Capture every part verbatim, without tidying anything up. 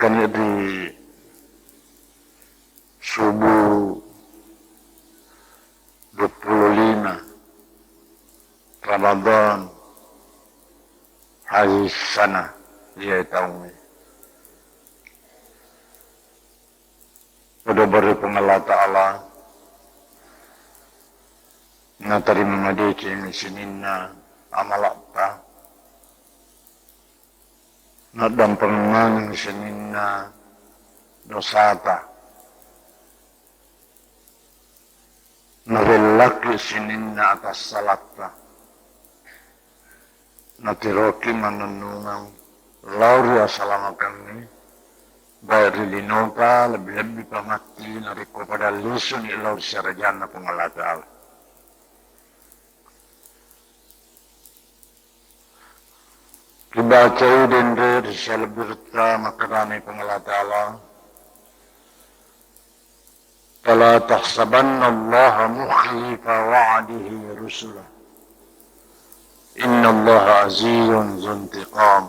Makkani ri subuh dua puluh lima Ramadan, hadhihi sana, iya taungnge. Pada bari Puang Allah Ta'ala, natarima madeceng sininna amala'ta, naddampengeng maneng sininna dosata, narellaki sininna atassalatta. Natiroki mannennungeng lao ri asalamakengnge, baik ri linota, lebbi-lebbi pa matti narekko pada lisuni lao ri sarajanna Puang Allah Ta'ala. Ribacai denre ri salebbiretta makkedani Puang Allah Ta'ala, "Fala tahsabannallaha mukhlifa wa'dihi rusulah. Innallaha azizun dzuntiqam."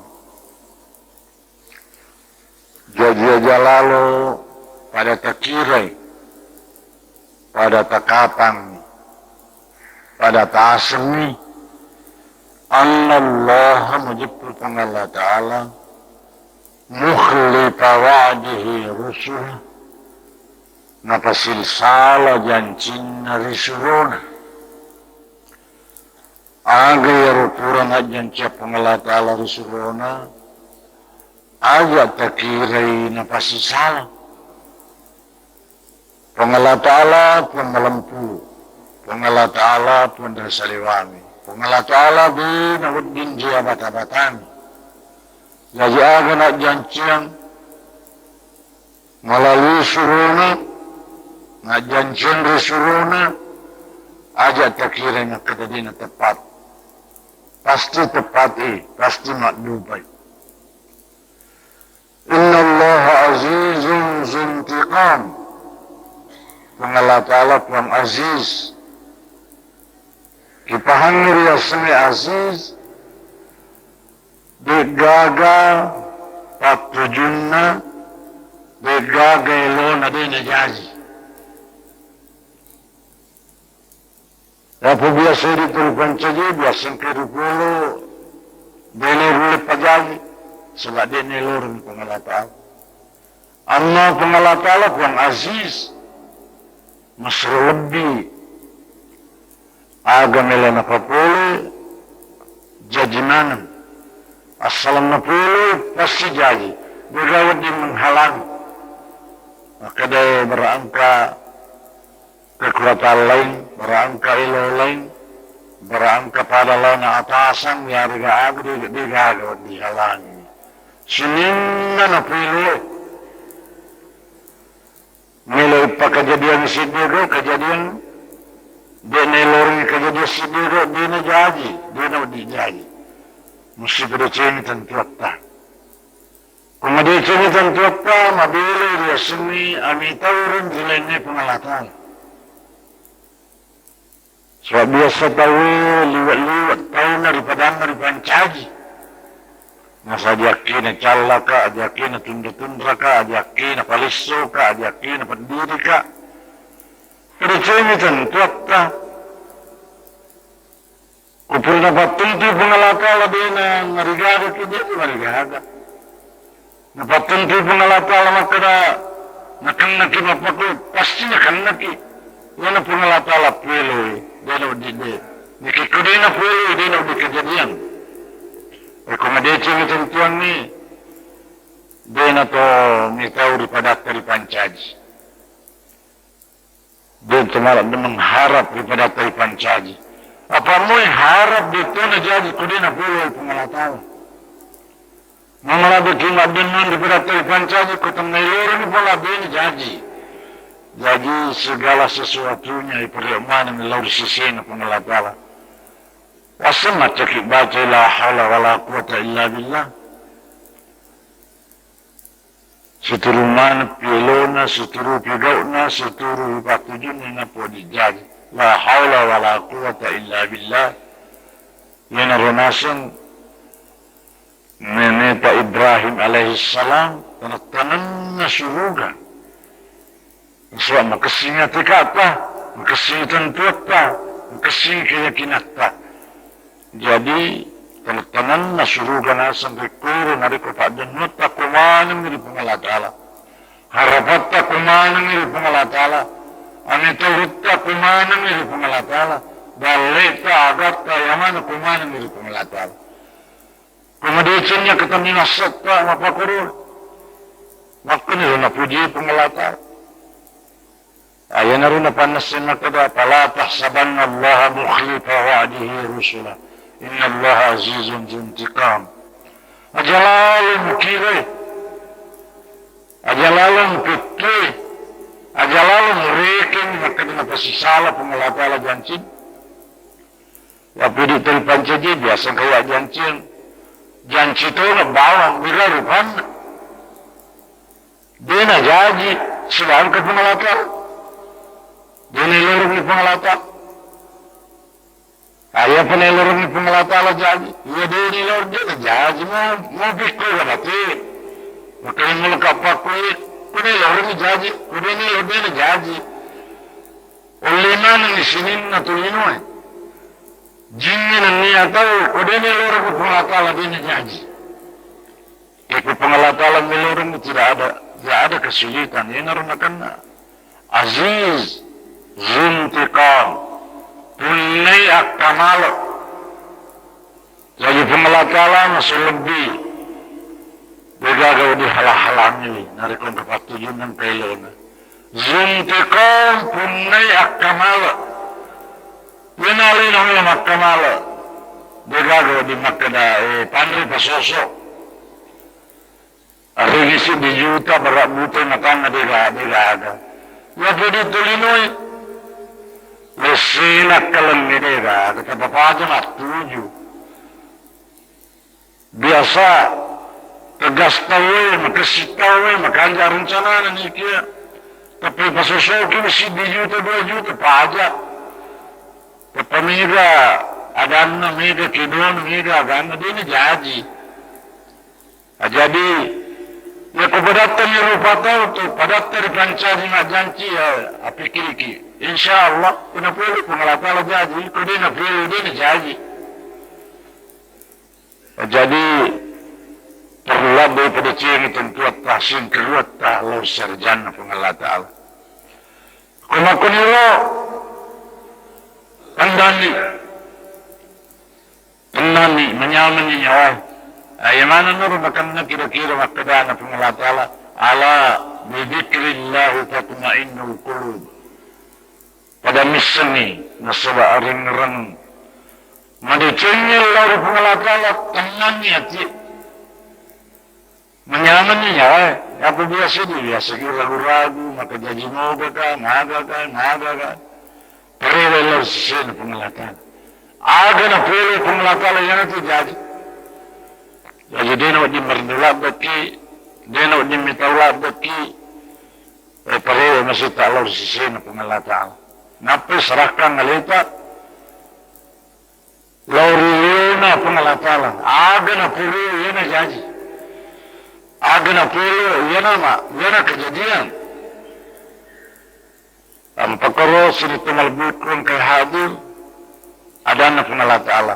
Jaji aja lalo pada takirai, pada takapangngi, pada taasengngi, annallaha, mujeppu Puang Allah Ta'ala, mukhlifa wa'dihi rusulah, napasilsala jancinna ri surona. Aga iyaro pura najjancia Puang Allah Ta'ala ri surona, aja takirai napasisala. Puang Allah Ta'ala Puang malempu, Puang Allah Ta'ala Puang ri saliwangi, Puang Allah Ta'ala de nawedding ri abata-batani. Jaji aga najjanciang malalui surona, najjanciang ri surona, aja takirai makkeda de nateppat. Pasti teppati, pasti maddupai. Innallaha azizun dzuntiqam. Puang Allah Ta'ala Puang Aziz. Kipahangngi riasengnge Aziz, de'gaga pattujunna, de'gaga elona de najaji. Apa biasa di turi pancaji, biasa engka ripolo, de naulle pajaji, saba de naeloreng Puang Allah Ta'ala. Amma Puang Allah Ta'ala Puang Aziz, masero lebbi, aga melo napapole, jaji maneng. Assalenna pole, pasti jaji. De'ga wedding menghalangi. Makkeda barangka kekuatan lain, barangka elo lain, barangka pada laona atasang, yarega aga de, de'gaga dihalangi. Sininna napeloe. Melo ippakajadiang siddigo, kajadiang de naeloreng kajadiang siddigo, de najaji, de nawedding jaji. Musti padecengi tentuatta. Ko madecengi tentuatta, mabelai riasengngi amitauring ri lainna Puang Allah Ta'ala. Saba biasa tauwe liwe'-liwe' tauna ri padanna ripancaji. Nasa ajakkina callaka, ajakkina tunra-tunraka, ajakkina palessoka, ajakkina peddirika. Padecengi tentuatta. Ko pura napattentu Puang Allah Ta'ala de na marigaga ki, de marigaga. Napattentu Puang Allah Ta'ala makkeda nakennaki mappakko, pasti nakennaki. Iyana Puang Allah Ta'ala pueloi, de nawedding de. Narekko de napueloi, de nawedding kejadian. Rekko madecengi tentuangngi, de nato mitau ri padatta ripancaji. De to mala mengharap ri padatta ripancaji. Apa moi harap de to najaji ko de napueloi Puang Allah Ta'ala. Mamaladeki maddennang ri padatta ripancaji ko tennaeloreng pole de najaji. Jaji segala sesuatunya iperrio maneng lao ri sesena Puang Allah Ta'ala. Wasseng maccaki baca la haula wala quwata illa billah. Situru maneng pi elona, situru pi gau'na, situru pi pattujunna, nappa dijaji. La haula wala quwata illa billah. Iyanaro naseng Neneta Ibrahim alaihissalam, tanettanenna suruga. Nasaba makessing atika'ta, makessing tentuatta, makessing keyakinatta. Jadi, tanettanenna suruga naseng ri koro narekko paddennuatta ko maneng ri Puang Allah Ta'ala. Harapatta ko maneng ri Puang Allah Ta'ala. Amitolutta ko maneng ri Puang Allah Ta'ala. Dalleta agatta yamana ko maneng ri Puang Allah Ta'ala. Ko madecenna ketenni nasetta mapakoro. Makkuniro napuji Puang Allah Ta'ala. Ayanaro napannesseng makkeda, "Fala tahsabannallaha mukhlifa wa'dihi rusula. Innallaha azizun dzuntiqam." Aja lalo mukirai. Aja lalo mupettui. Aja lalo murekeng makkeda napasisala Puang Allah Ta'ala janci. Yapudi teri pancaji biasa kaya jancian. Janci tona bawang, mega rupanna. Dena jaji, sedangkan pengelata. Dena lorong di pengelata. Ayah pernah lorong di pengelata lah jaji. Iya dena lorong dena jaji. Mau, mau pikir gak mati. Makanya mulai kapak kulit. Pernah lorong jaji. Pernah lorong dena jaji. Oleh mana di sini na tulinoe. Jingnge nennia tau, ko dena lorong Puang Allah Ta'ala dena jaji. Iko Puang Allah Ta'ala melorong tidak ada, tidak ada kesulitan. Ini nakenna Aziz, Zuntiqam, punnai akkamala. Jaji Puang Allah Ta'ala masih lebih. Degaga dihalang-halangi, narekko engka pattujunna engka elona. Zuntiqam punnai akkamala. Iyana alena makkamala. Degaga di makkeda, eh, panre pasoso. Arigi siddi juta bara buta matanna dega, degaga. Iya pudi tulinoi. Lessena kalemme degaga, tapapajang attuju. Biasa tegas tauwe, makessing tauwe, makanja rencanana nikia. Tapi pasosoki siddi juta, dua juta, paja. Tappa mega adanna, mega kedona, mega aganna, dena jaji. Nah, jadi, ya ko padatta ni rupa tau tu, padatta ripancaji majjanci, ya, apikiriki. Insya Allah, kena pole Puang Allah Ta'ala jaji, ko dena pole, dena jaji. Jadi, perlu labbai pada cengi tentuatta, singkeruatta, lao sarjanna Puang Allah Ta'ala. Ko makkuniro, tandani, tandani, manyamani nyawa. Ayo mana nuru makanna kira-kira makkedana Puang Allah Ta'ala, "Ala bidzikrillahi tatmainnul qulub." Pada missengngi nasaba aringngerang madecengngi lao ri Puang Allah Ta'ala, tennanni ati. Manyamani nyawa, apa biasa di biasa ki ragu-ragu, maka jaji moga ka, maga ka, maga ka. Parewa lao sisena Puang Allah Ta'ala. Aga na pole Puang Allah Ta'ala yana tu jaji. Jadi dena wajib merdulak baki, dena wajib mitau labaki. Eh, parewa masih tak lao sisena Puang Allah Ta'ala. Nappa serahkan aleta lao ri liona Puang Allah Ta'ala. Aga na pole yana jaji. Aga na pole yana ma, yana kejadian. Ampakoro sini tumal bukun ke hadir. Adanna Puang Allah Ta'ala.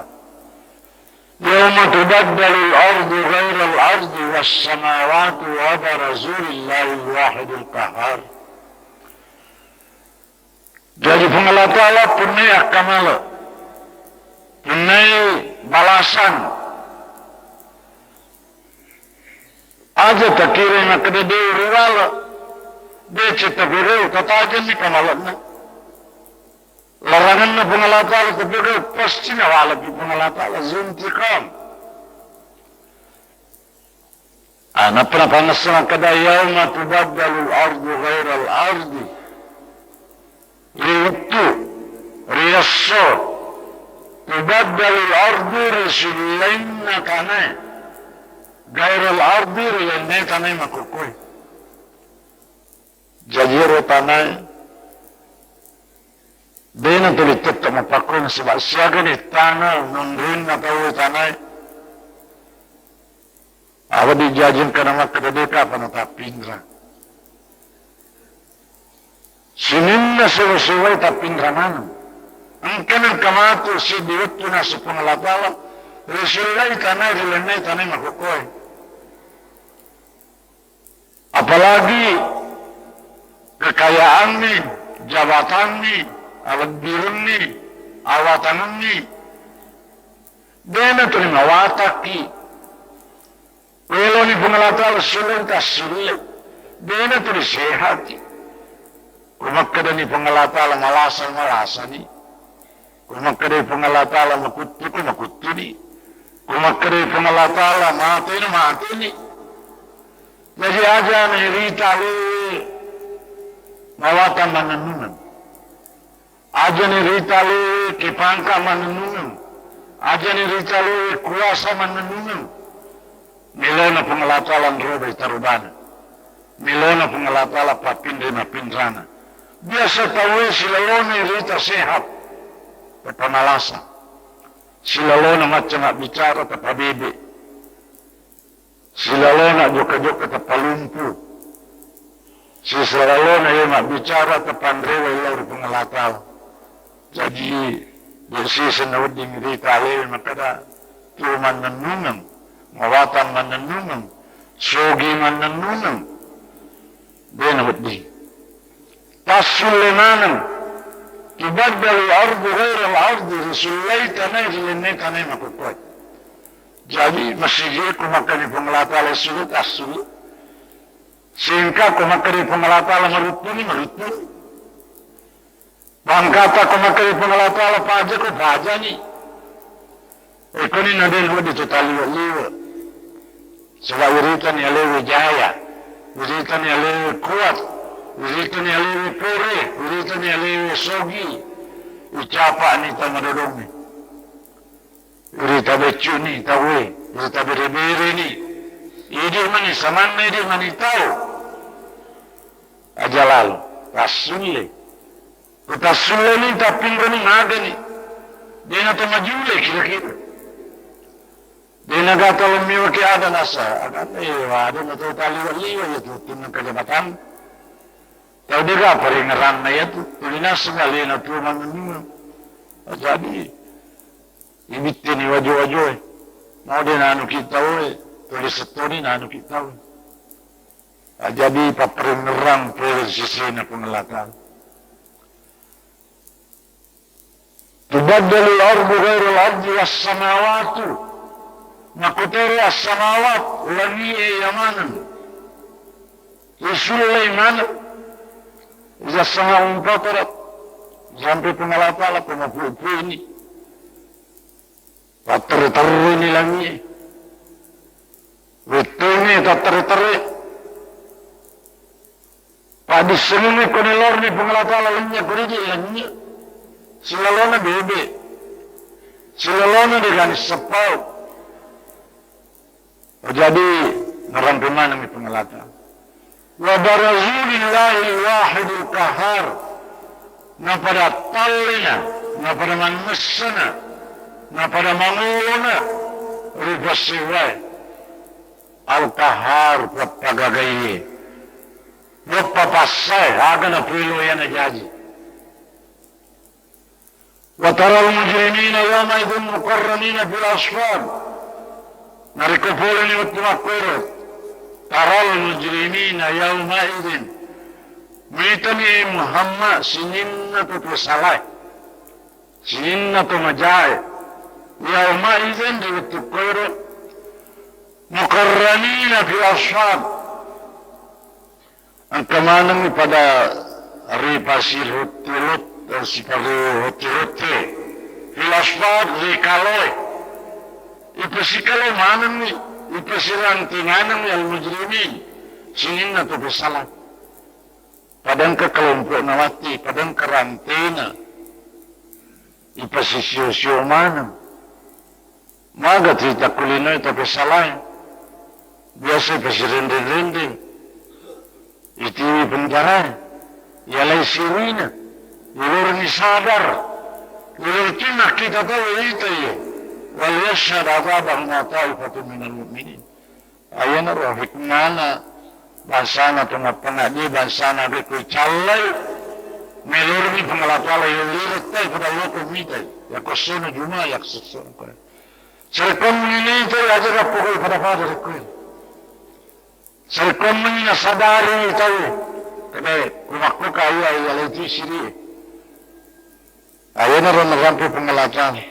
Yauma tubaddalul ardu ghairal ardi was samawati wa barazu lillahil wahidil qahar. Jadi Puang Allah Ta'ala punnai akkamala, punnai balasan. Aja takira makkeda de ri wala, de cetta pegau, tatajenni kamalana. Laranganna Puang Allah Ta'ala tepegau, pasti nawalapi Puang Allah Ta'ala, zuntiqam. Ah, nappa napangessa makkeda, "Yauma tubaddalul ardu ghairal ardi." Ri wettu, ri esso, tubaddalul ardu, ri silainna tanae, ghairal ardi, ri lainnae tanae makkukkoe. Jaji ero tanae, dena tuli tette mappakkoe, nasaba siagani tana nonrinna tau tanae. Apa dijajing kana makkeda deka apa natappinra. Sininna sewa-sewai tappinra maneng. Engka nengka matu seddi wettu naseng Puang Allah Ta'ala, risullai tanae, rilennai tanae makkokkoe. Apalagi kekayaanni, jabatanni, alebbirenni, awatangenni, dena tuli mawatakki. Weloni Puang Allah Ta'ala sulleng tassulle, dena tuli sehati. Kumakkedani Puang Allah Ta'ala malasa, malasani. Kumakkedai Puang Allah Ta'ala makuttuku, makuttuni. Kumakkedai Puang Allah Ta'ala mateni, mateni. Jaji aja nairita lewe mawatang mannennungeng. Aja nairita lewe kepangka mannennungeng. Aja nairita lewe kuasa mannennungeng. Melona Puang Allah Ta'ala nrobai tarubana. Melona Puang Allah Ta'ala papinre mapinrana. Biasa tauwe silalona irita sehat, tapamalasa. Silalona macca mabbicara, tapabebe. Silalona jokka-jokka, tapalumpu. Silalona ye mabbicara, tapanrewa lao ri Puang Allah Ta'ala. Jaji, de' siseng nawedding rita alewe makkeda, tu mannennungeng, mawatang mannennungeng, sogi mannennungeng, de' nawedding. Tassulle maneng, tubaddalu ardu ghairal ardi, risullai tanae, rilennai tanae makkokkoe. Jaji, masigi ko makkeda Puang Allah Ta'ala sulle, tassulle. Sengka ko makkeda Puang Allah Ta'ala maruttuni, maruttuni. Pangkata ko makkeda Puang Allah Ta'ala paja, ko pajani. E, koni na de' wedding tu taliwe-liwe. Saba' wiritani alewe jaya, wiritani alewe kuat, wiritani alewe pore, wiritani alewe sogi. Ucapani tau madodongnge. Wirita beccuni tauwe, wirita bere-bereni. Idi mani samanna, idi mani tau. Aja lalo, tassulle. Ko tassulleni, tappinreni, magani. De' nato majule kira-kira. De' nagaga tau mewa ke ada nasa, ada, eh, ada nato taliwe-liwe ya tu, tunang kajabatan. Tau de' gaga parengeranna ya tu, tuli naseng alena tu mannennungeng. Jadi, ibitteni wajo-wajoe. Mau de' nanuki tauwe, tuli settoni nanuki tauwe. Jadi, papparengerang pole sisena Puang Allah Ta'ala. Tubaddalu al-ardu ghairal ardi was samawatu. Makkutoro as-samawat, langie iya maneng. Risullei maneng. Iza sama'un fatarat. Sampai Puang Allah Ta'ala pemapui-puini. Patterre-terreni langie. Wettungnge tatterre-terre. Paddissengengngi ko nelorni Puang Allah Ta'ala lennye ko ridi lennye. Silalona bebe. Silalona degani seppau. Jadi, narampe manengngi Puang Allah Ta'ala. Wa barazu lillahi wahidil qahar. Napada tallena, napada mannessana, napada mangolona, ri passewwae. Al-Qahhar, Puang pagagaie. Puang papassae, aga napuelo iya najaji. Wa taral mujrimina yauma'idzin muqarranina fil asfad. Narekko poleni wettu makkoro, taral mujrimina yauma'idzin, muitani Muhammad sininna to pesalae, sininna to majae, yauma'idzin, ri wettu koro, muqarranina fil asfad, engka manengngi pada ripasirotte-lot-, siparotte-rotte, fil asfad, ri kaloe. Ipasikalo manengngi, ipasirante manengngi al-mujrimin, sininna to pesala. Pada engka kelompo'na matti, pada engka rantena, ipasisio-sio maneng. Maga cerita kulinoe to pesalae. Biasa ipasirendeng-rendeng. Itiwi pentarae. Yalai siwina. Yolorni sadar. Yolor cina kita tahu itu ya. Wal yashhad adzabahuma ta'ifatun minal mu'minin. Ayanaro hikmana bangsana to mappangaddi bangsana be ko callai, melorni Puang Allah Ta'ala yoliro tai pada loko mitai, yakko sono juma, yakko sono kore. Sarekkoammengngi nitai aja' nappogau pada-pada rekkoe. Sarekkoammengngi nasadari tau, kedae, kumakko kaya iya letu siri. Ayanaro narampe Puang Allah Ta'ala.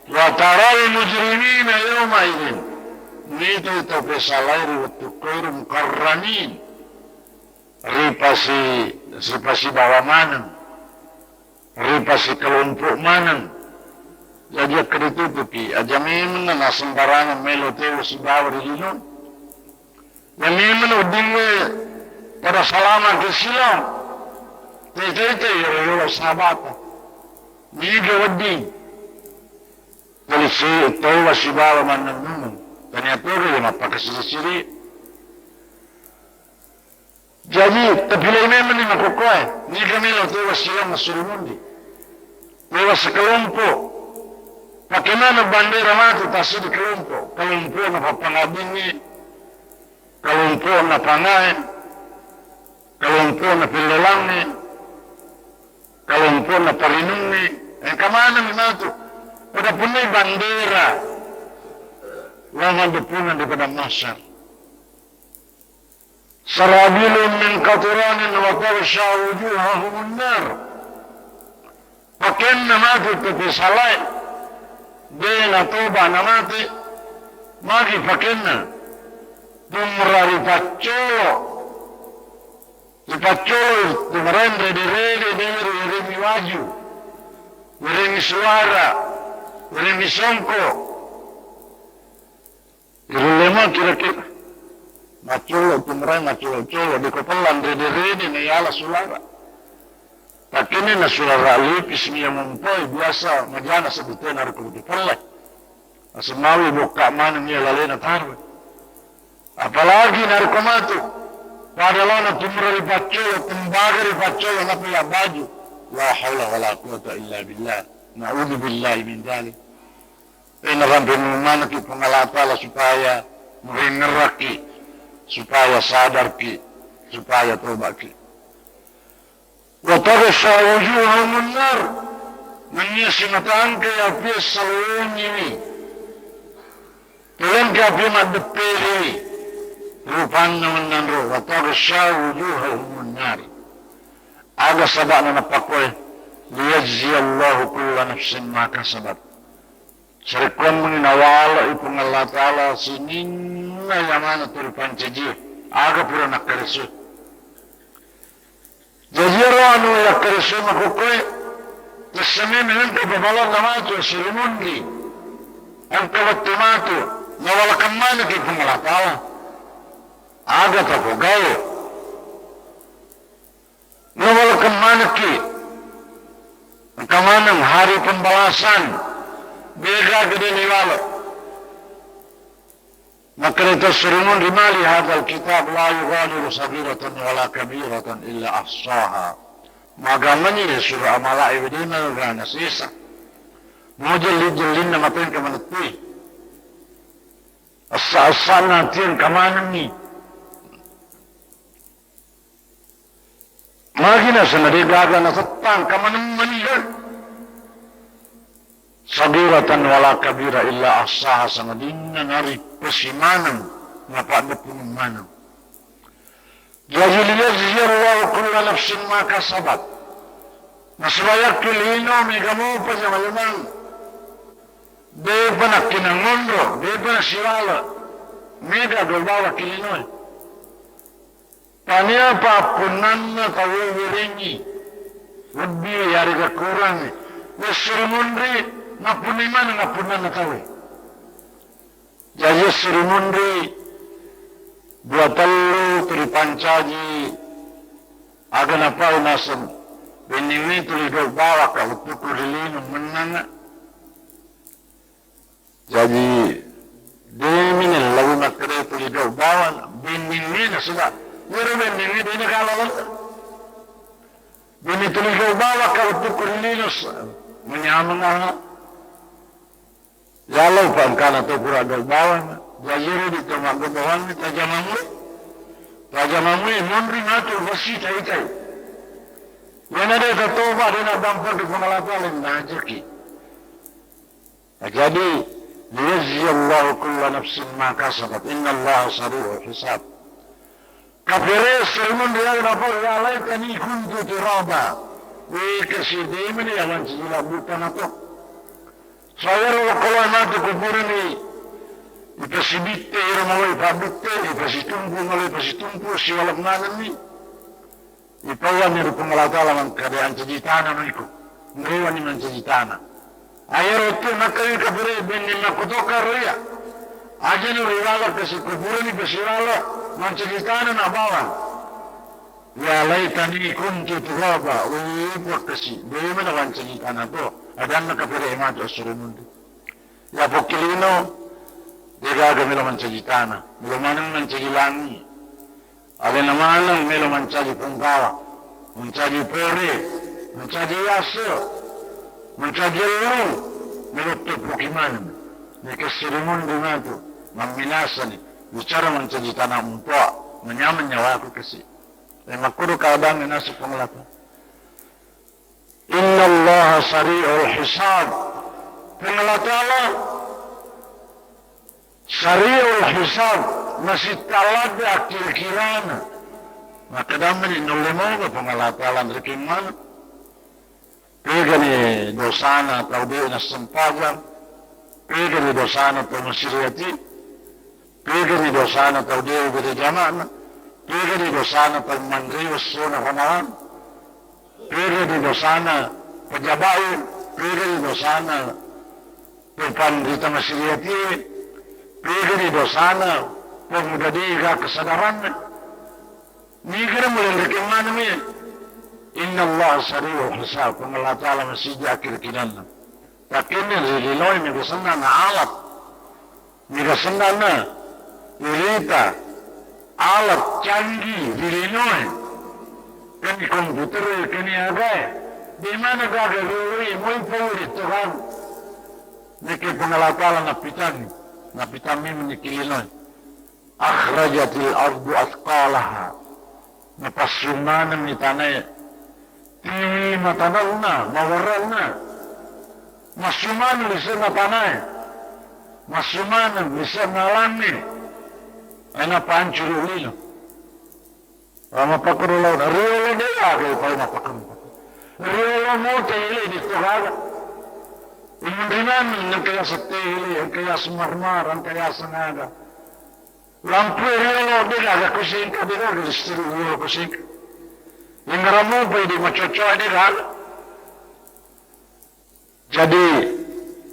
Wa taral mujrimina yaumaidin. Nitai tau pesalae ri wettu koiro mukarranin. Ripasi, ripasibawa maneng. Ripasikelompo maneng. Jaji akkeda tutuki, aja' memeng nasembarangan melo teo sibawa ri lino. Memeng weddingnge pada salama ke silang. Tete-tete yolo-yolo sabata. Niga wedding. Polisi towa sibawa mannennung. Tania toga ya mappakasiri-siri. Jaji, tapilai memang ni makokkoe, niga melo tewa silang masuri mundi. Tewa sekelompok. Pakai mana bandera matu tasidi kelompok. Kelompok na papangadingi, kelompok na pangae, kelompok na pellelangi, kelompok na parinungi. Engka maneng matu. Pada punai bandera. Lawan depungan daripada masyar. Sarabilun min qatiranin wa taghsha wujuhahumun nar. Pakenna matu tepesalae, de natoba namate, magi pakenna? Tumra ripaccolo, ripaccolo tumra rede-rede, de werengi waju, werengi suara, werengi songko. Irullemo kira-kira. Maccolo tumrai, maccolo-colo, deko pellang rede-rede na yala sulara. Takene na sulara lipis mi yang mumpoi biasa majana sebutena reko butu pelle. Asemawi bokka maneng iya lalena tarwe. Apalagi narko matu. Pada lana tumra ripaccolo, tembaga ripaccolo, napa ya baju. La haula wala quwata illa billah. Na'udzubillahi min dzalik. E, narampe manekki Puang Allah Ta'ala supaya murengerakki, supaya sadarki, supaya tobaki. Wa taghsha wujuhahumun nar, nennia simatangkai api salongiwi, tolengka api maddepperiwi, rupanna mennanro, wa taghsha wujuhahumun nar. Aga saba'na napakkoe, liyajziyallahu kulla nafsin ma kasabat. Sarekkuammengngi nawale'i Puang Allah Ta'ala sininna yamana tu ripancaji, aga pura nakkaresu. Jaji ero anu yakkaresu makokkoe, tessami engka pabalanna matu sirimunri, engka wettu matu, nawalakeng manekki Puang Allah Ta'ala. Aga tapogae. Nawalekeng manekki. Engka maneng hari pembalasan. Bega gede ni walo. Makkeda to sirimunri, mali hadzal kitab la yughadiru saghiratan wala kabiratan illa ahsaha. Magamani sura amalae wedena gana sesa. Mau jelli-jellinna matengka manettui. Essa-essanna tiang kamanenni. Magi naseng de gaga nasettang kamaneng maniga. Saghiratan wala kabira illa ahsaha, sangadinna naripesi maneng, napaddeppung maneng. Jaji liyajziyallahu kulla nafsin ma kasabat. Nasaba yakku lino mega mopa jama limang. Depa nakkinangonro, depa nasiwala. Mega gau bawakki linoe. Tania pappunnanna tauwe werengngi, lebbi yarega kurangngi. Wessuri munri, nappunnai maneng appunnanna tauwe. Jaji wessuri munri, dua tellu tu ripancaji, aga napau naseng, benningnge tuli gau bawakka wettukku ri lino mennanga. Jaji, demi nellai makkeda tuli gau bawang, bendingnge nasaba, iyaro bendingnge de nagala lalo. Benni tuli gau bawakka wettukku ri lino, manyameng aha. Yalo pa engkana to pura gau bawang, Jaji ro di to maggobbawangngi tajamamui, tajamamui monri matu besi taitai. Iyana de tatoba de naddampeng ri Puang Allah Ta'ala najaki. Jadi, liyajziyallahu kulla nafsin ma kasabat, innallaha sari'ul hisab. Kapere serimun riala napa, ya laitani kuntu turaba. We kasi de meni ya mancaji labbu tana to. Sayaro lokolo matu kuburani, ipasibitte iro maloi pabitte, ipasitumpu maloi pasitumpu, siwaleng manenni. Ipauanni ri Puang Allah Ta'ala mangkade ancaji tana no iko. Nrewani mancaji tana. Ayaro tu nakkawi kapere benni makkutoka roya. Ajani riwala kasi kuburani pasiwala mancaji tana na bawang. Ya laitani kuntu turaba, wih, puakkasi, bagaimana mancaji tana to? Adanna kapere matu assurumunri. Ya pokkilino, degaga melo mancaji tana, melo maneng mancaji langi. Alena maneng melo mancaji punggawa, mancaji pore, mancaji yase, mancaji ellung, melo teppoki maneng. Nekessirimunri matu, mamminasani, bicara mancaji tana umpoa, manyameng nyawaku kasi. Eh, makkuro keadaanna nasib Puang Allah Ta'ala. Innallaha sari'ul hisab. Puang Allah Ta'ala sari'ul hisab, masittaladde akkira-kirana. Makkedammi naulle moga Puang Allah Ta'ala rekeng maneng. Pegani dosana tau de nassempajang, pegani dosana tau masiriati, pegani dosana tau de bere jama'na, pegani dosana tau manre wessona Ramadan, pegani dosana pejabai, pegani dosana pepanrita masiriati, pegani dosana pemuda de ga kesadaranna. Nigara mulai rekeng maneng mi. Innallaha sari'ul hisab. Puang Allah Ta'ala masija akkira-kirana. Takkenni ri linoe mega sennana alat. Mega sennana irita alat canggih ri linoe. Kani komputer, kani agae. Di mana gaga rioloe, moi pauri to kan. Neke Puang Allah Ta'ala napitanni. Napitammi meniki linoe. Akhrajatil ardu athqalaha. Napassu manenni tanae. Tiwi matanenna, mawaranna. Massu maneng lisenna tanae. Massu maneng lisenna langnge. Ena pancuru lino. Ama pakuru laut. Riolo dea ke pau mapakuru. Riolo mote ile di toraga. Imun rinami nangkaya setele, nangkaya semarmar, nangkaya sengaga. Lampu riolo degaga kusingka, degaga listrik riolo kusingka. Yang ramu pai di macoco degaga. Jadi,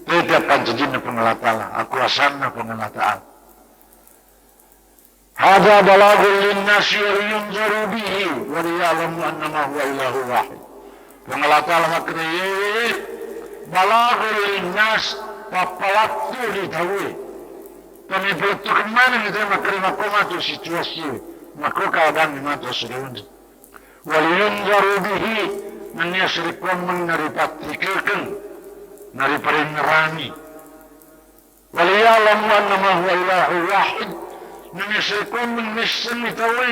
tete pancajinna Puang Allah Ta'ala, akuasanna Puang Allah Ta'ala. Hadza balaghun linnasi wa liyunzaru bihi wa liya'lamu annama huwa ilahu wahid. Puang Allah Ta'ala makkeda, ye, balaghun linnas, pappalattu ri tauwe. Kami pelettukeng maneng itu makkeda makko matu situasi, makko keadaan matu assurunde. Waliyunzaru bihi, nennia sirekkuammeng naripattikekkeng, nariparengngerangi. Waliya'lamu annama huwa ilahu wahid, nennia sirekkuammeng missenni tauwe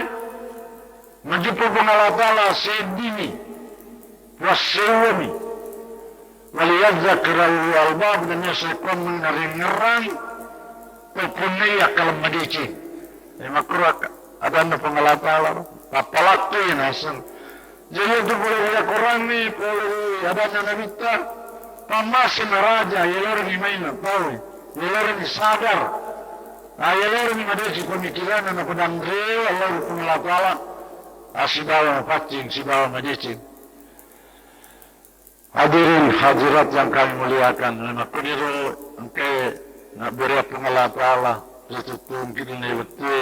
majeppu Puang Allah Ta'ala seddimi, puassewwami. Waliyadzzakkara ulul albab, nennia sirekkuammeng narengngerang, toppunnai akkaleng madeceng. Eh, makkuro ak-, adanna Puang Allah Ta'ala, pappalattu iya naseng. Jadi, itu pole ri Al-Quran ni, pole ri adanna Nabitta, pammase maraja, yeloreni maina tau, yeloreni sadar. Ah, yeloreni madeceng pemikiranna, napadanre Allah Puang Allah Ta'ala, asibawa mapaccing, sibawa madeceng. Hadirin hadirat yang kami muliakan, makkuniro engkae nabbere Puang Allah Ta'ala ri tuttungki ri wettue,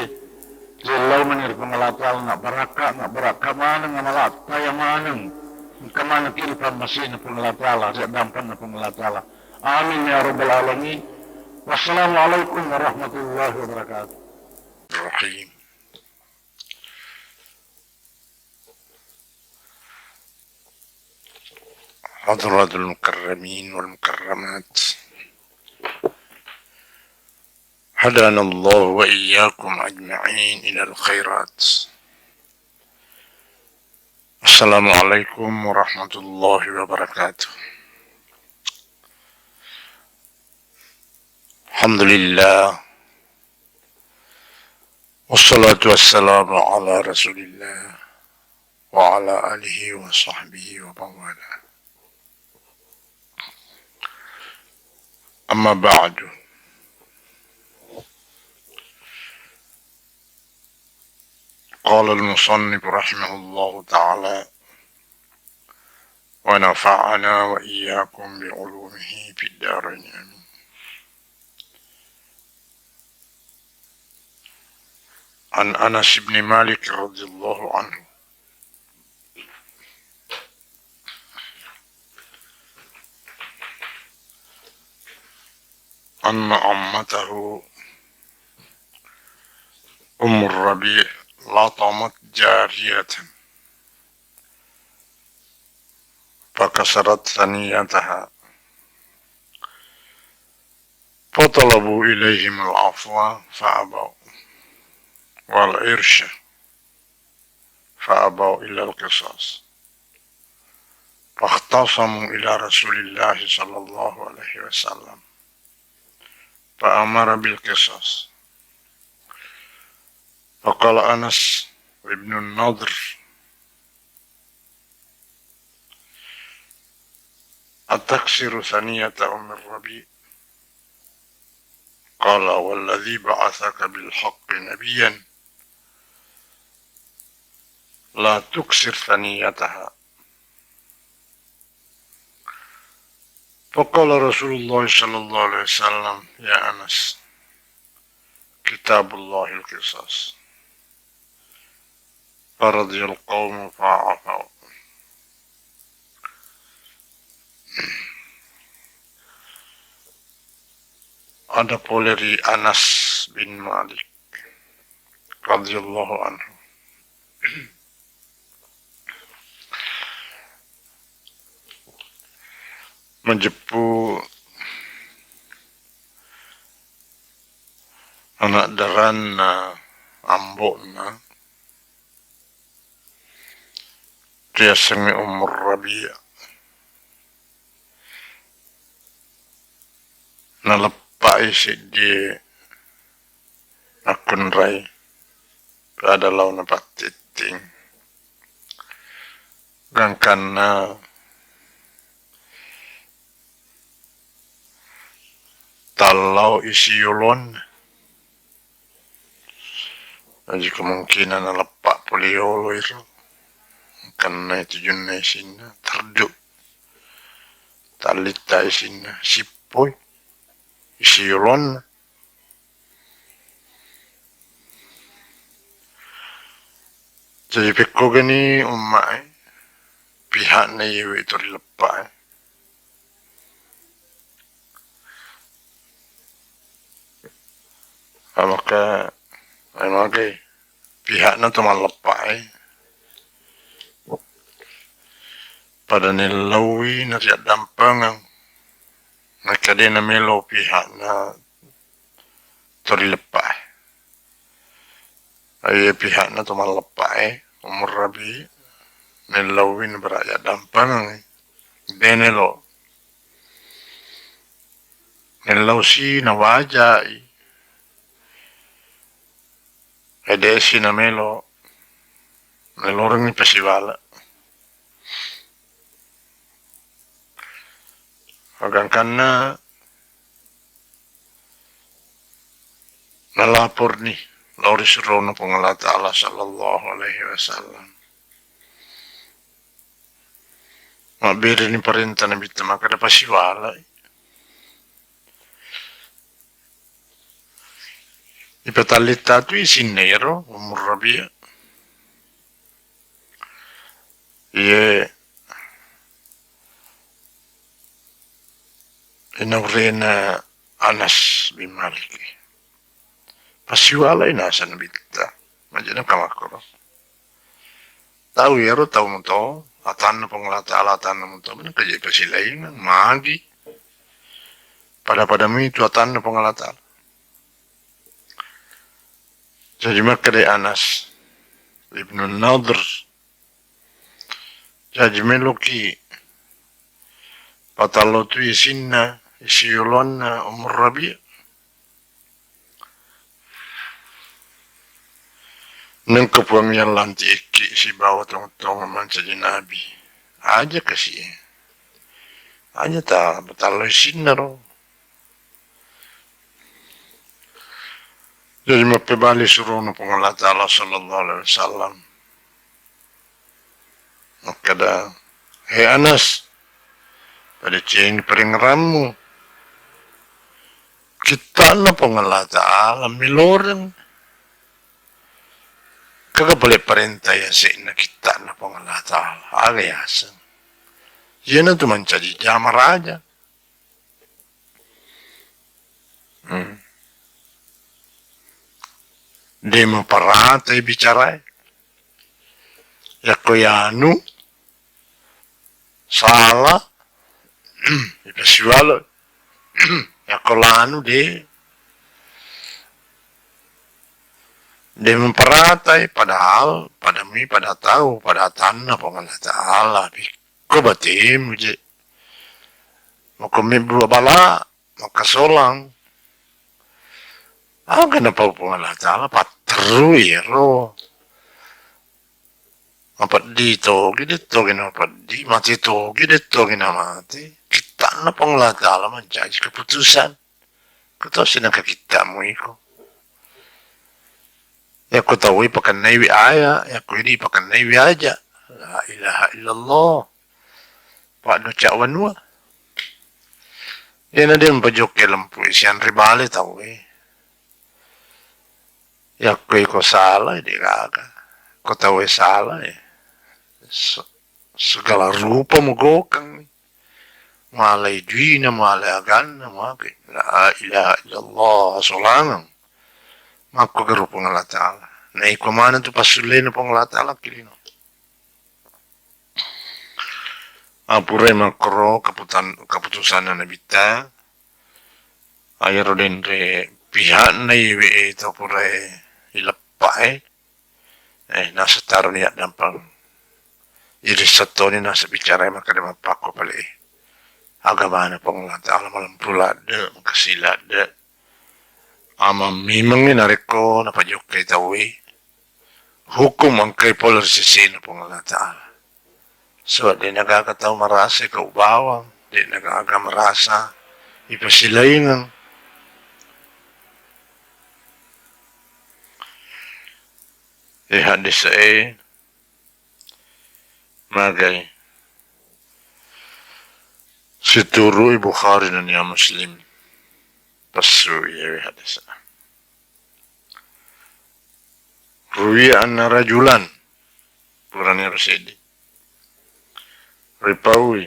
ri lao mani ri Puang Allah Ta'ala, nabbarakka, nabbarakka maneng, amala taya maneng, engka maneng ki ri pammasena Puang Allah Ta'ala, ri addampenna Puang Allah Ta'ala. Amin ya rabbal alamin. Wassalamualaikum warahmatullahi wabarakatuh. Rahim. حضرات المكرمين والمكرمات، هدانا الله وإياكم أجمعين إلى الخيرات. السلام عليكم ورحمة الله وبركاته. الحمد لله، والصلاة والسلام على رسول الله وعلى آله وصحبه ومن والاه. أما بعد، قال المصنف رحمه الله تعالى: ونفعنا وإياكم بعلومه في الدارين، آمين. عن أنس بن مالك رضي الله عنه أن عمته أم الربيع لطمت جارية فكسرت ثنيتها، فطلبوا إليهم العفو فأبوا، والعرش فأبوا إلا القصاص، فاختصموا إلى رسول الله صلى الله عليه وسلم فأمر بالقصاص. فقال أنس بن النضر: أتكسر ثنية أم الربيع؟ قال: والذي بعثك بالحق نبيا، لا تكسر ثنيتها. فقال رسول الله صلى الله عليه وسلم: يا أنس، كتاب الله القصاص، فرضي القوم فعفوا. Ada pole ri Anas bin Malik radhiyallahu anhu. Majeppu anak daranna ambo'na riasengnge Ummu Rabi'. Naleppai seddi akkunrai pada lao napattetting. Gangkanna tallau isi yolonna. Aji kemungkinan naleppa pole yolo iro. Gangkanna tujunna isinna, terdu. Tallitta isinna, sippoi isi yolonna. Jadi pekkogani ummae pihakna iyewe to rileppae. Maka, ai magai pihakna to malleppae. Pada nellauwi nariaddampengeng, nakkeda namelo pihakna to rileppae. Aye pihakna to malleppae, Ummu Rabi', nellauwi nabara'ya dampengeng. De' nelo. Nellausi nawajai. Ede' si namelo. Nelorengngi pasiwala. Gangkanna nalaporni lao ri surona Puang Allah Ta'ala sallallahu alaihi wasallam. Mabbereni parenta Nabitta makkeda pasiwalai. Ipatallitta tu isinna iyaro Ummu Rabi'. Iye inaurena Anas bin Malik. Pasiwalai naseng Nabitta. Majena kamakkoro. Tau iyaro tau muto, atanna Puang Allah Ta'ala, atanna muto, mena kaje pasilaingeng, magi. Pada-pada mitu atanna Puang Allah Ta'ala. Jaji makkeda Anas ibnu Nadr, jaji meloki patallo tu isinna, isi yolonna Ummu Rabi'. Nengka Puang iya lanti'ekki sibawa tongeng-tongeng mancaji nabi. Aja kasi. Aja ta patallo isinna ro. Jadi mappebali surona Puang Allah Ta'ala sallallahu alaihi wasallam. Makkeda, "He Anas, padecengi parengngerammu. Kitta'na Puang Allah Ta'ala miloreng. Kaga pole parenta yase'na kitta'na Puang Allah Ta'ala. Aga yaseng. Iyanatu mancaji jama raja." Hmm. De maparatai bicarae. Yakko yanu sala, ipasiwalo. Yakko lanu de, de maparatai, padahal pada mi, pada tau, pada atanna Puang Allah Ta'ala. Ko batemu je. Mako mebbu bala, makkasolang. Aga napau Puang Allah Ta'ala, patterui ero. Mapeddi togi, de togi namapeddi, mati togi, de togi namati. Kitta'na Puang Allah Ta'ala mancaji keputusan. Ketosi nengka kitta'mu iko. Yakko tauwe pakennaiwi aya, yakko idi pakennaiwi aja. La ilaha illallah. Paddoca wanua. Iyana de mpajokke lempu e, sianre bale tauwe. Yakko iko sala, de gaga. Ko tauwe sala, e. Se-, segala rupa mogokeng. Mualai duina, mualai aganna, muake. La ilaha illallah, asolangeng. Makko garo Puang Allah Ta'ala. Na iko maneng tu passullena Puang Allah Ta'ala, kilino. Apurai makkoro kaputan-, kaputusanna Nabitta, ayaro denre pihakna iwe e to purai ileppa e, eh, nasa taroni addampeng. Iri settoni nasa bicara e makkeda mappakko pale e. Agamana Puang Allah Ta'ala malempu ladde, makasi ladde. Amang mimengngi narekko napajokkai tauwe. Hukum engkai pole ri sesena Puang Allah Ta'ala. Sebab de nagaga tau marasa kau bawang, de nagaga marasa ipasilaingeng. E hadis e magai situru i Bukhari nennia Muslim. Passu iyawe hadis. Ruwiya anna rajulan, purani ero seddi. Ripaui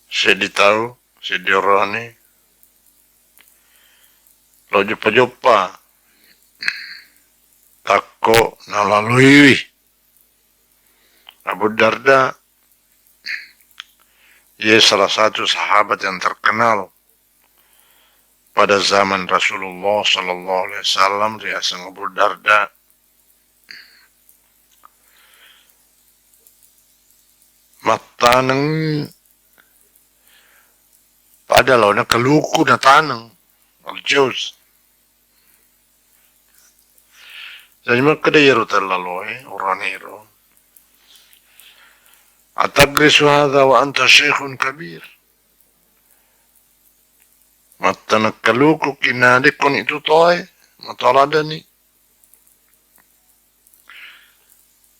seddi tau, seddi oroni, lo joppa-joppa takko nalaluiwi. Abu Darda, iye salah satu sahabat yang terkenal pada zaman Rasulullah sallallahu alaihi wasallam, riaseng Abu Darda. Mattaneng pada laona kaluku nataneng, al-jauz. Jadi makkeda iyaro tellaloe, oranero, "Atagrisu hadza wa anta syaikhun kabir?" Mattaneng kaluku kinade koni tu toe, matoladani.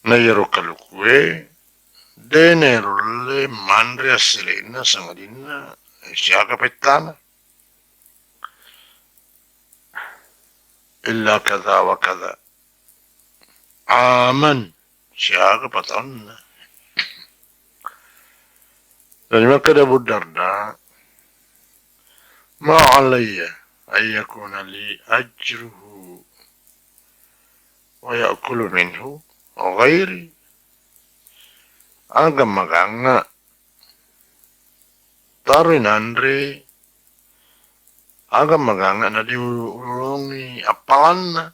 Na iyaro kalukue de naerulle manre assele'na sangadinna siaga pettana. Illa kadza wa kadza. Aman, siaga pataunna. Jadi makkeda Abu Darda, "Ma alayya an yakuna li ajruhu wa ya'kulu minhu ghairi." Aga magangnga taroi nanre Aga magangnga nadiulolongi appalanna.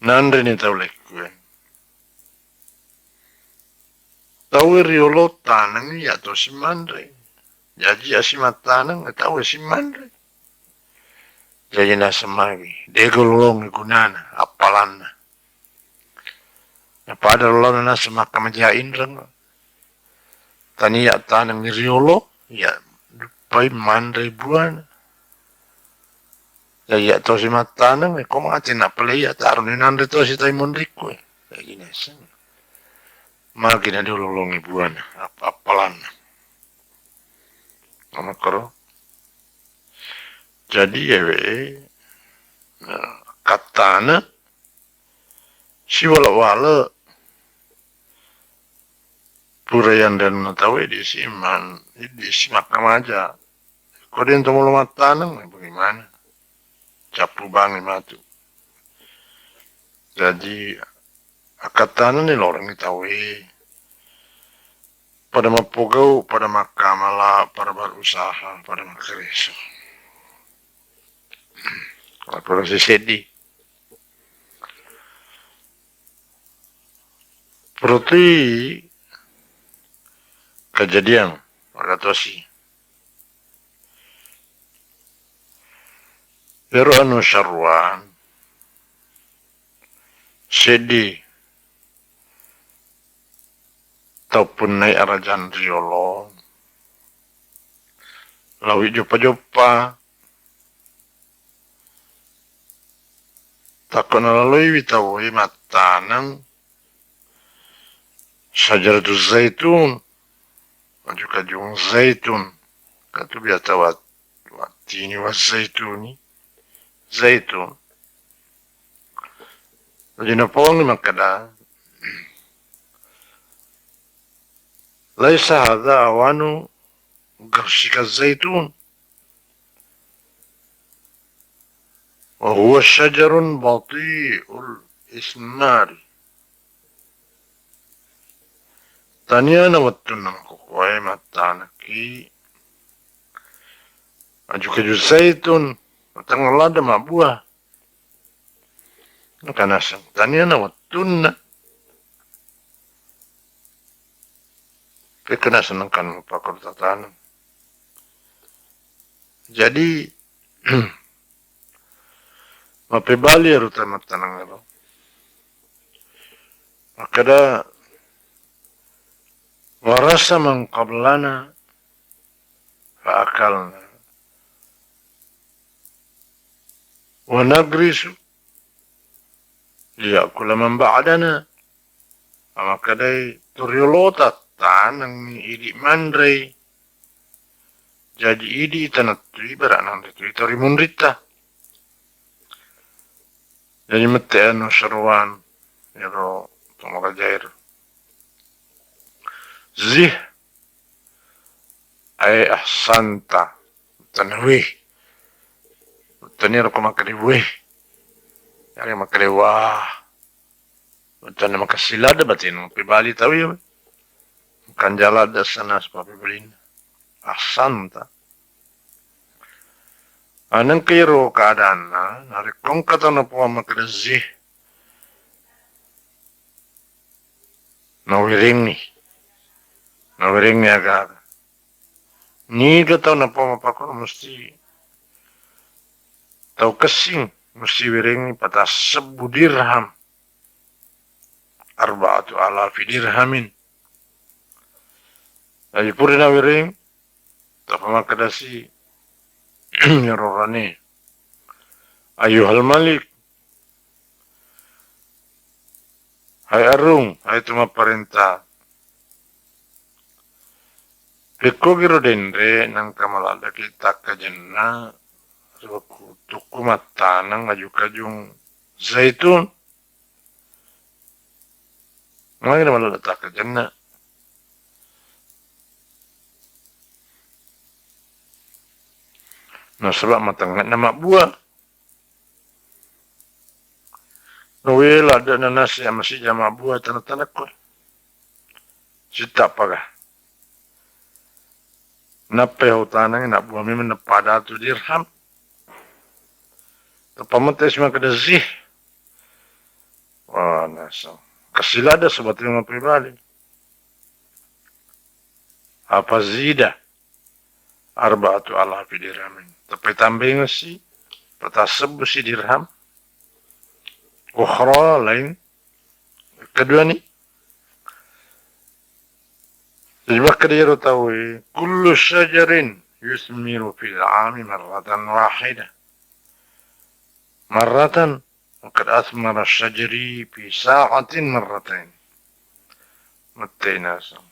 Nanreni tau lekkue. Tau riolo taneng iya tosi manre. Jaji asi mattaneng tau si manre. Jaji naseng magi, dega ulolongi gunana appalanna. Napada lolona naseng makkamaja inreng. Tania taneng riolo, iya duppai manre buana. Ya, iya tosi mattaneng, ko mati napale iya taroni nanre tosi tai monrikku. Ya, gini seng. Magi nadiulolongi buana, ap-, appalanna. Makkoro. Jadi, ewe, nah, kattana, siwala-wala pura yanrenna tauwe di siman, di simakkamaja. Ko den to molo mattaneng, bagaimana? Cappu bangi matu. Jadi, akkattana ni lorengngi tauwe. Pada mappogau, pada makkamala, pada berusaha, pada makkareso. Kalau seddi. Purutui kejadian, magatosi. Ero anu saruan, seddi tau punnai arajang riolo, lawi joppa-joppa, takko nalaloiwi tauwe mattaneng, syajaratuz zaitun, aju-kajung zaitun, katu biasa wat-, wattini wa zaituni, zaitun. Jadi napawangi makkeda, laisa hadza awanu garsika zaitun. Wa huwa syajarun bati'ul ismari. Taniana wettunna makkokkoe mattanekki aju-kaju zaitun, matengnga ladde mabbua. Engka naseng taniana wettunna. Pekko naseng engka mappakko tataneng. Jadi, mappebali ero tau mattaneng ero. Makkeda, warasa man qablana fa akalna. Wa nagrisu liya'kula man ba'dana. Makkedai, to riolota tanengngi idi manrei. Jaji idi tanettui bara nanre tui to rimunritta. Jaji mette anu seruan ero to makajair. Zih. Ai ahsanta. Tana weh. Tania ro ko makkeda weh. Yare makkeda wah. Tana makassi ladde batin pebali tau ya. Kan jala ladde sana sepape belin. Ahsanta. Aneng kiro keadaanna, narekko engka tau napoa makkeda zih. Nawerengngi. Nawerengngi aga-aga. Niga tau napoa mappakoro mesti tau kessing, mesti werengngi patassebbu dirham. Arba'atu alafi dirhamin. Jadi pura nawereng, tappa makkedasi iyaro rane, ayyuhal malik, hai arung, hai tu mapparenta. Pekkogiro denre nangka maladdaki takkajenna ri wekku tukku mattaneng aju-kajung zaitun. Magi na maladde takkajenna. Nasaba matengnge'na mabbua. Nawe ladde'na nasi masija mabbua tana-tanakko. Sittappaga. Nappai hau tanangnge, nabbua memeng nappada tu dirham. Tappa mette si makkeda zih. Wah, naseng. Kasiladda sebatai mappai bali. Apa zida arba'atu alafi dirhamin. Tappa itambengeng si, patasebbu si dirham. Ukhra, laing. Keduani. Jadi makkeda iyaro tauwe, kullu syajarin yusmiru fil ami marratan wahidah. Marratan, wa qad asmara syajari fi sa'atin marratain. Mette naseng.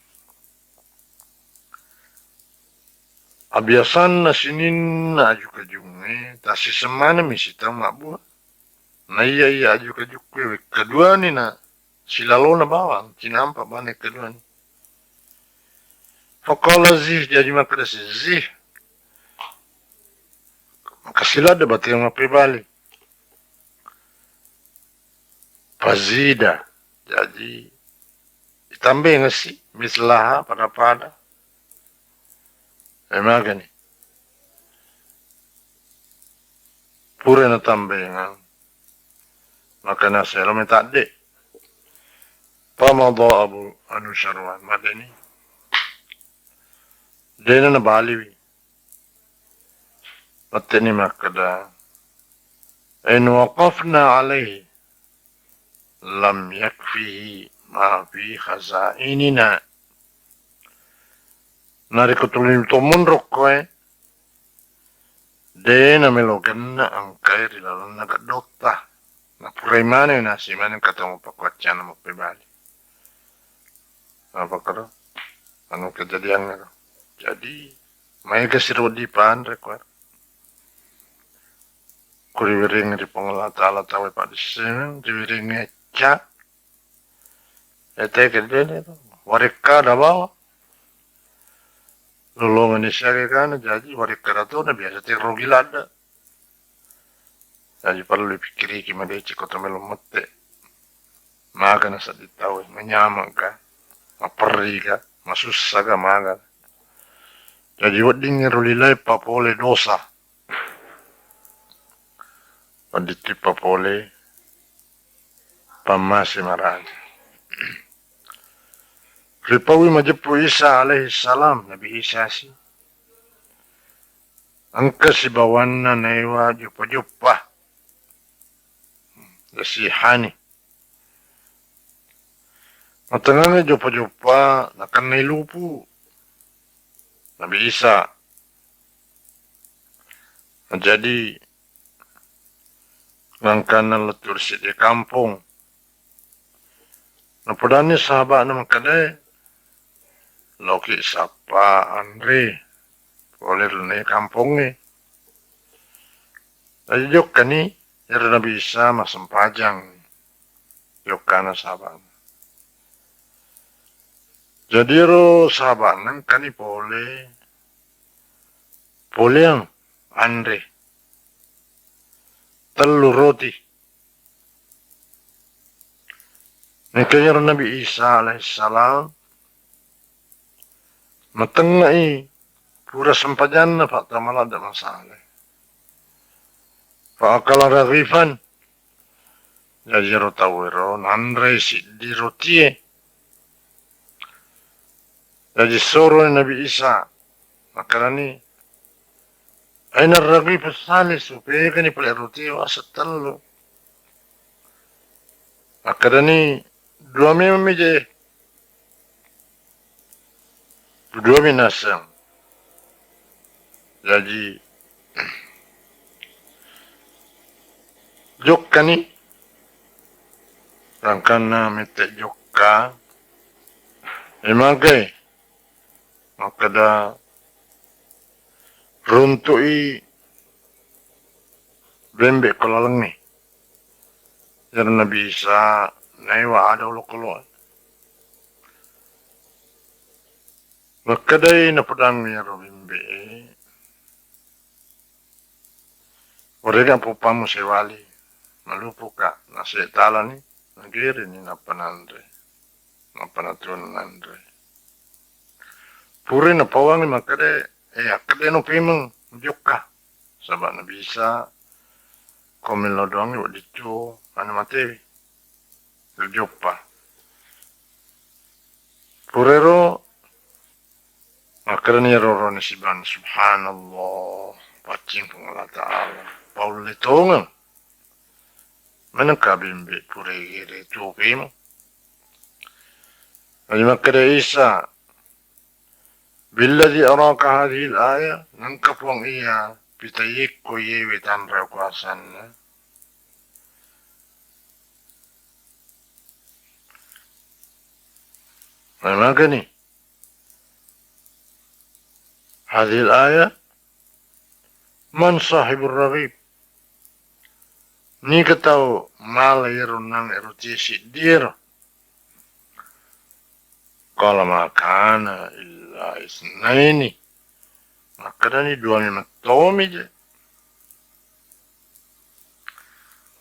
Abiasanna sininna aju-kajungnge, tassiseng maneng mi sitaung mabbua. Naiya iya aju-kajukku wekkaduani na silalona bawang, cinampa bane wekkaduani. Faqala zih, jaji makkeda si zih. Makasiladda batai mappai bali. Fazida, jaji itambengeng si, mislaha, pada-pada. E, magani. Pura natambengeng, maka naselo metadde. Famada Abu Anu Syarwan, madeni. Dena nabaliwi. Matteni makkeda, in waqafna alaihi lam yakfihi ma fi khazainina. Narekko tuli to monro koe, de namelo genna engkae ri lalenna geddotta. Napurai maneng nasi maneng katong pakkuaccana mappai bali. Apa karo? Anu kejadian ero. Jadi, maega siro wedding panre ko. Ko riwiring ri Puang Allah Taala tauwe paddissengeng, riwiring ecca. Ete kedene to. Warekka da bawa. Lolongeng siaga kana, jaji warekka da tona biasa te rugi ladde. Jaji parellu ipikkiriki madeceng ko to melo mette. Maga nasedding tau, manyameng ka, maperri ka, masussa ka, maga. Jaji wedding ero lilai papole dosa. Wedding tu papole pammase maraja. Ripaui majeppu Isa alaihi salam, Nabi Isa si. Engka sibawanna naewa joppa-joppa. Yasihani. Matengngangngi joppa-joppa, nakennai lupu Nabi Isa. Jadi, gangkanna lettu ri seddi kampong. Napodanni sahaba'na makkedae, "Laoki sappa anre pole ri lalenna kampongnge." Aja jokkani ero Nabi Isa massempajang, jokkana sahaba'na. Jadi ero sahaba'na engkani pole, poleang anre tellu roti. Engka iyaro Nabi Isa alaihissalam matengngai pura sempajanna, fattama ladde masale. Fa akala raghifan. Jaji ero tauwero nanrei siddi rotie. Jaji soroni Nabi Isa, makkedani, "Aina raghifus salis?" Upegani pale rotie waseng tellu. Makkedani, "Dua memang mi je." Duami naseng. Jaji, jokkani, rangkanna mette jokka, e, magai, makkeda runtu'i bembe ko lalengnge. Iyaro Nabi Isa naewa ada olokolo'e. Makkedai napedangngi iyaro bembe'e, "Warega poppamu sewali, malupuka." Nasetalani, nagerini nappa nanre. Nappa natuna nanre. Pura napawangi makkeda, Iya, kedde no pemeng jokka. Saba' na bisa ko mello doang wedding tu anu matewi. Joppa. Purero makkedani ero oroane sibawanna, "Subhanallah, paccing Puang Allah Ta'ala. Paulle tongeng." Manengka bembe pura igere tuo pemeng. Naji makkeda Isa, "Billadzi araka hadzihil ayah, nengka Puang iya pitayekko iyewe tanra kuasanna." Namakani hadzihil ayah, "Man sahibur raghib?" Nike tau mala iyaro nang ero tie siddi ero? Qala ma kana illa itsnaini. Makkedani, "Dua memettomi je."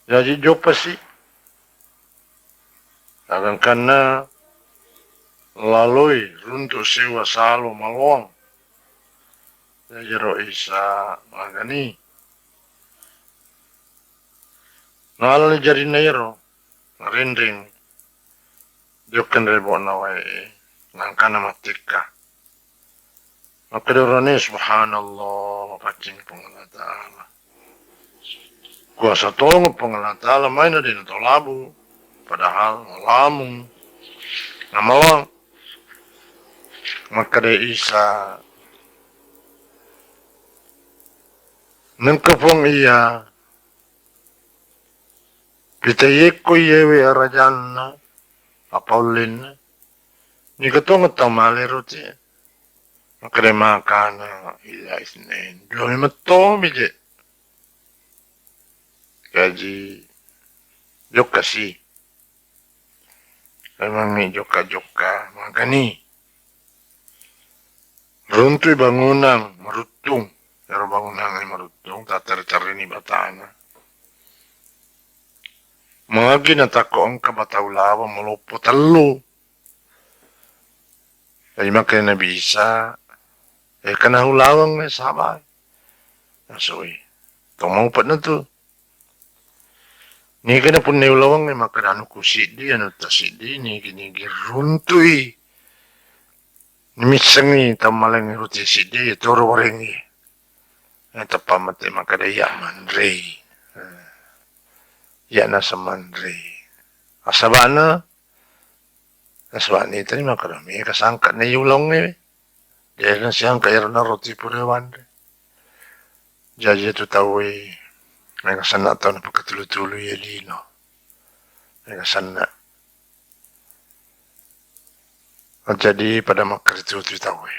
Jaji joppasi. Agangkanna laloi runtu' sewa salo maloang. Jaji ero Isa magani. Nalani jarinna iyaro, narenreng jokka ri lebo'na wae, nangkana mattekka. Makkeda oroane, "Subhanallah, paccing Puang Allah Ta'ala. Kuasa tongeng Puang Allah Ta'ala, maina de' natau labu, padahal malamung namaloang." Makkeda Isa, "Nengka Puang iya pitayekko iyewe arajanna, apaullenna, nike tongeng tau mala ero tie?" Makkeda, "Ma kana illa itsnain. Dua memettomi je." Jaji jokkasi. Memangngi jokka-jokka magani. Runtui bangunang maruttung. Ero bangunang maruttung, tatterri-terrini batana. Magi natakko engka bata ulaweng maloppo tellu. Jadi makkeda Nabi Isa, "Eh, kana ulaweng, eh, sabar." Nasui. Tong mau pet natu. Nigi na punnai ulaweng, eh, makkeda anu ku siddi, anu ta siddi, nigi-nigi runtui. Nimissengi tammaleng ruti siddi, toro warengi. Eh, teppa mate makkeda iya manrei. Eh, iya nasa manrei. Asabana, asabani tadi makkeda, mega sangka na iya ulaweng, eh. Jadi nasiangka ero na roti pura wanre. Jaji tu tauwe, mega senna tau napakatulu-tulu iya lino. Mega senna. Jadi pada makkaritu tu tauwe.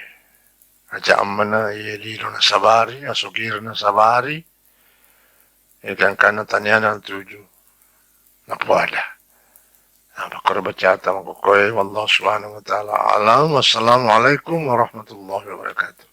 Aja ammana iya lino nasabari, asugiri nasabari. Iya gangkanna taniana tuju. Napoada. Nah, makkoro bacata makkokkoe. Wallahu subhanahu wa ta'ala alam. Wassalamualaikum warahmatullahi wabarakatuh.